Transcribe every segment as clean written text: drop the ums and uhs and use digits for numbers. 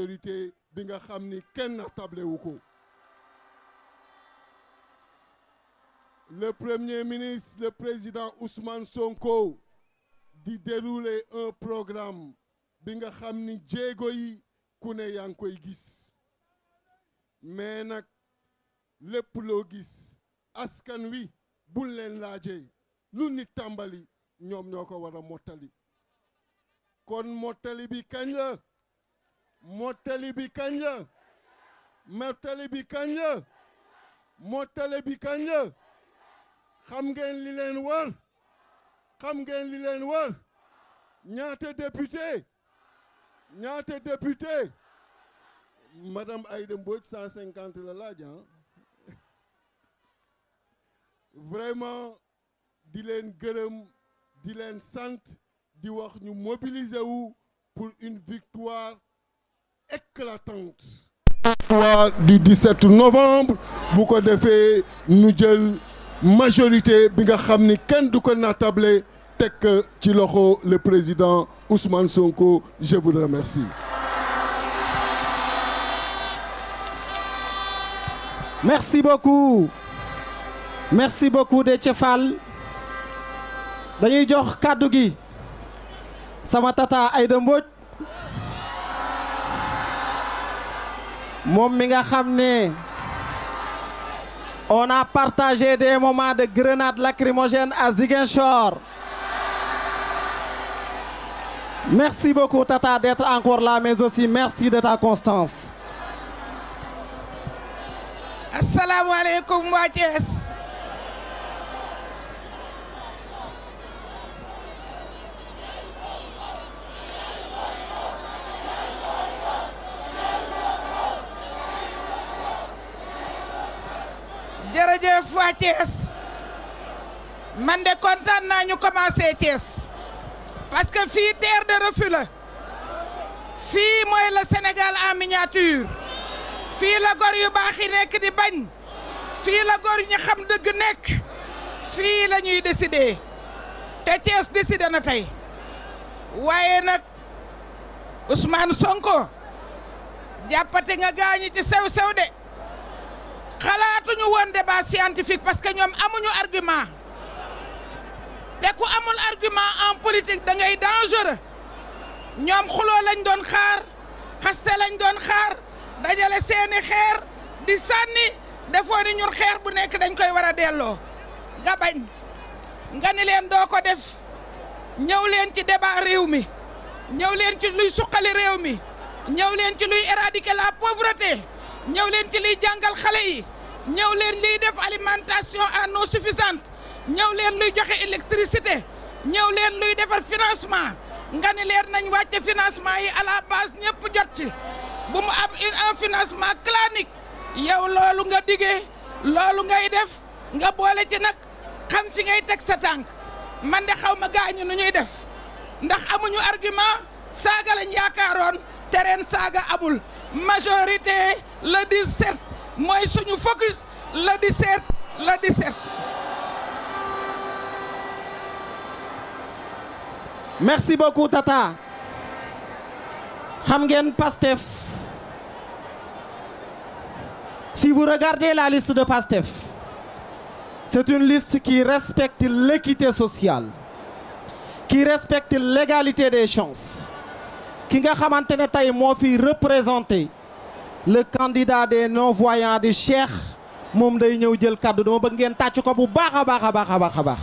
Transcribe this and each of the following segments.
autorité bi nga xam ni kenn natable wu ko. Le Premier ministre, le président Ousmane Sonko di dérouler un programme bi nga xam ni jéego yi ku ne yaa ngi koy gis mais nag lépp loo gis askan wi bul leen laajee lu nit tàmbali ñoom ñoo ko war a mottali kon mottali bi kañ la mottali bi kañ la mottali bi kañ la mottali bi kañ la xam ngeen li leen war xam ngeen li leen war ñaata député madame Aïda Mbodj 150 la laaj vraiment di leen gërëm di leen sant di wax ñu mobiliser wu pour une victoire éclatante. Victoire du 17 novembre bu ko defee ñu jël majorité bi nga xam ni kenn du ko natable teg ci loxo le président Ousmane Sonko. Je vous remercie. Merci beaucoup. Merci beaucoup Déthié Fall. dañuy jox kàddu gi sama tata Aïda Mbodj moom mi nga xam ne on a partagé des moments de grenades lacrymogènes à Ziguinchor. Merci beaucoup tata d'être encore là, mais aussi merci de ta constance. Assalamu alaikum waa Thiès. jërëjëf waa Thiès man de kontaan naa ñu commencé Thiès parce que fii terre de refus la fii mooy le Sénégal en miniature fii la gor yu baax yi nekk di bañ fii la gor ñu xam dëgg nekk fii la ñuy décider te Thiès décidé na tey waaye nag Ousmane Sonko jàppate nga gaañi ci sew-sew de xalaatuñu woon débat scientifique parce que ñoom amuñu argument te ku amul argument en politique da ngay dangereux ñoom xuloo lañ doon xaar xaste lañ doon xaar dajale seeni xeer di sànni defoo ni ñun xeer bu nekk dañ koy war a delloo nga bañ nga ni leen doo ko def ñëw leen ci débat réew mi ñëw leen ci luy suqali réew mi ñëw leen ci luy éradiquer la pauvreté ñëw leen ci luy jàngal xale yi ñëw leen liy def alimentation en eau suffisante ñëw leen luy joxe électricité ñëw leen luy defar financement nga ni leen nañ wàcce financement yi à la base ñëpp jot ci bu mu am un financement clanique yow loolu nga diggee loolu ngay def nga boole ci nag xam fi ngay teg sa tànk man de xaw ma gaañu nu ñuy def ndax amuñu argument saaga lañ yaakaaroon te ren saaga abul majorité le 17 mooy suñu focus le 17 le 17. Merci beaucoup tata xam ngeen Pastef si vous regardez la liste de Pastef c'est une liste qui respecte l'équité sociale qui respecte l'égalité des chances ki nga xamante ne tey moo fi représenté le candidat des non-voyants di Cheikh moom day ñëw jël kàddu dama bëgg ngeen tàcc ko bu baax a baax a baax a baax a baax.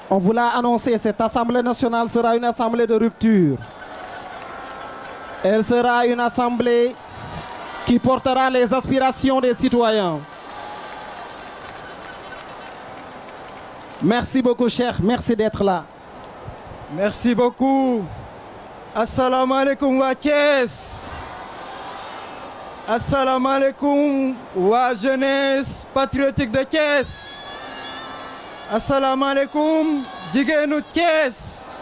On vous l'a annoncé, cette Assemblée nationale sera une assemblée de rupture. Elle sera une assemblée qui portera les aspirations des citoyens. Merci beaucoup, Cheikh. Merci d'être là. Merci beaucoup. Assalamu alaikum wa Thiès. Assalamu alaikum wa jeunesse patriotique de Thiès. Assalamu alaikum jigéenu Thiès.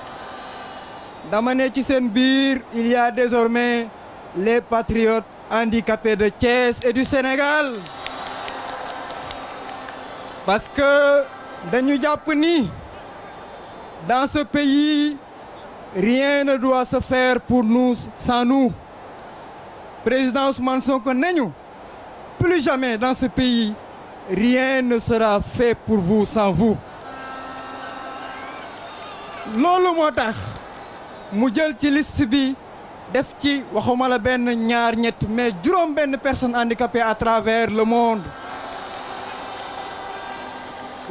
Dama ne ci seen biir il y a désormais les patriotes handicapés de Thiès et du Sénégal. Parce que dañu jàpp ni dans ce pays rien ne doit se faire pour nous sans nous. Président Ousmane Sonko nañu plus jamais dans ce pays rien ne sera fait pour vous sans vous. loolu moo tax mu jël ci liste bi def ci waxuma la benn ñaar ñett mais juróom benn personnes handicapées à travers le monde.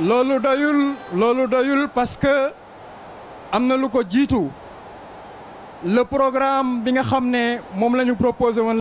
loolu doyul parce que am na lu ko jiitu le programme bi nga xam ne moom la ñu proposé woon